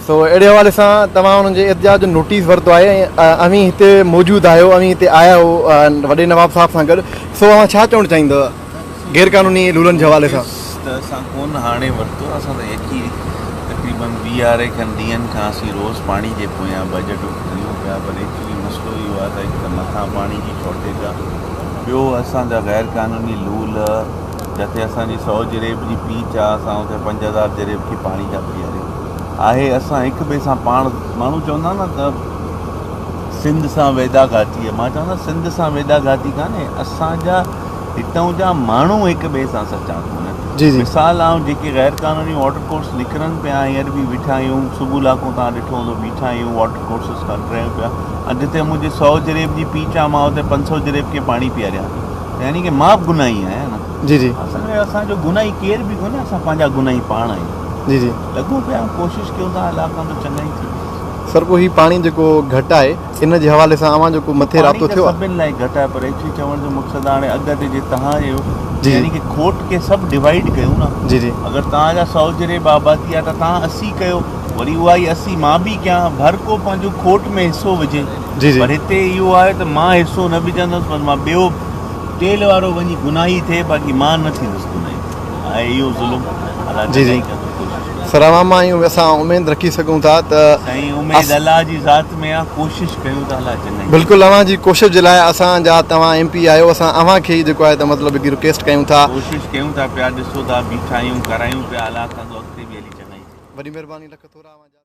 سو اهڙي حوالي سان توهان انهن جي احتجاج جو نوٽيس ورتو آهي ۽ اوهين هتي موجود آهيو اوهين هتي آيا آهيو وڏي نواب صاحب سان گڏ سو اوهان ڇا چوڻ چاهيندؤ غير قانوني لولن جي حوالي سان؟ نوٽيس ته اسان ڪونه هاڻي ورتو اسان ته يڪي تقريبن ويهاري کن ڏينهن کان اسين روز پاڻي جي پويان بجيٽ ڪيون پيا پر ايڪچولي مسئلو اهو آهي ته هڪ ته مٿان پاڻي جي شارٽيج آهي ٻيو اسان جا غير قانوني لول جتي اسان جي سئو جريب جي پيچ آ اسان اتي 5000 جريب کي پاڻي ٿا پياريون آهي اسان هڪ ٻئي سان پاڻ ماڻهو چوندا نه ته سنڌ سان ويدا گهاتي آ مان چوندو سنڌ سان ويدا گهاتي ڪانهي اسان جا هتان جا ماڻهو هڪ ٻئي سان سچا ڪونهن جي جي مثال آئون جيڪي غير قانوني واٽر ڪورس نڪرن پيا هينئر به ويٺا آهيون صبح لاڪون تان ڏٺو هوندو بيٺا آهيون واٽر ڪورسز ڪڍرايون پيا ۽ جتي منهنجي سئو جريب جي پيچ آ مان اتي 500 جريب کي پاڻي پياريان يعني ڪه مان به گناهي آهيان نه. جي جي. اصل ۾ اسان جو گناهي ڪير به ڪونهي اسان پنهنجا گناهي پاڻ آهيون. جي جي. لڳو پيا آهيون ڪوشش ڪيون ٿا الله ڪندو چڱائي ٿي ويندي. سر پوء هي پاڻي جيڪو گهٽ آهي ان جي حوالي سان اوهان جو ڪو مٿي رابطو ٿيو آهي؟ پاڻي ته سڀن لاء گهٽ آهي پر ايڪچولي چوڻ جو مقصد هاڻي اگهه تي جي تهان جو جي يعني ڪه کوٽ کي سڀ ڊوائيڊ ڪيون نه جي جي اگر تهان جا 100 جريب آبادي آهي ته تهان 80 ڪيو وري اها ئي 80 مان به ڪيان هر ڪو پنهنجو کوٽ ۾ حصو وجهي جي جي. پر هتي اهو آهي ته مان حصو نه وجهندس بس مان ٻيو ٽيل وارو وڃي گناهي ٿئي باقي مان نه ٿيندس گناهي آهي اهو ظلم الله جي جي چڱائي ڪندو ڪوشش ڪيون سر اوهان مان اهو اسان اميد رکي سگهون ٿا ته سائين اميد الله جي ذات ۾ آ ڪوشش ڪيون ته الله چڱائي ڪندو. بلڪل اوهان جي ڪوشش جي لاء اسان جا توهان ايم پي آهيو اسان اوهان کي ئي جيڪو آهي ته مطلب هڪ رڪويسٽ ڪيون ٿا. ڪوشش ڪيون ٿا پيا ڏسو ٿا بيٺا آهيون ڪرايون پيا الله ڪندو اڳتي به هلي چڱائي ٿيندي. وڏي مهرباني لک ٿورا اوهان جا.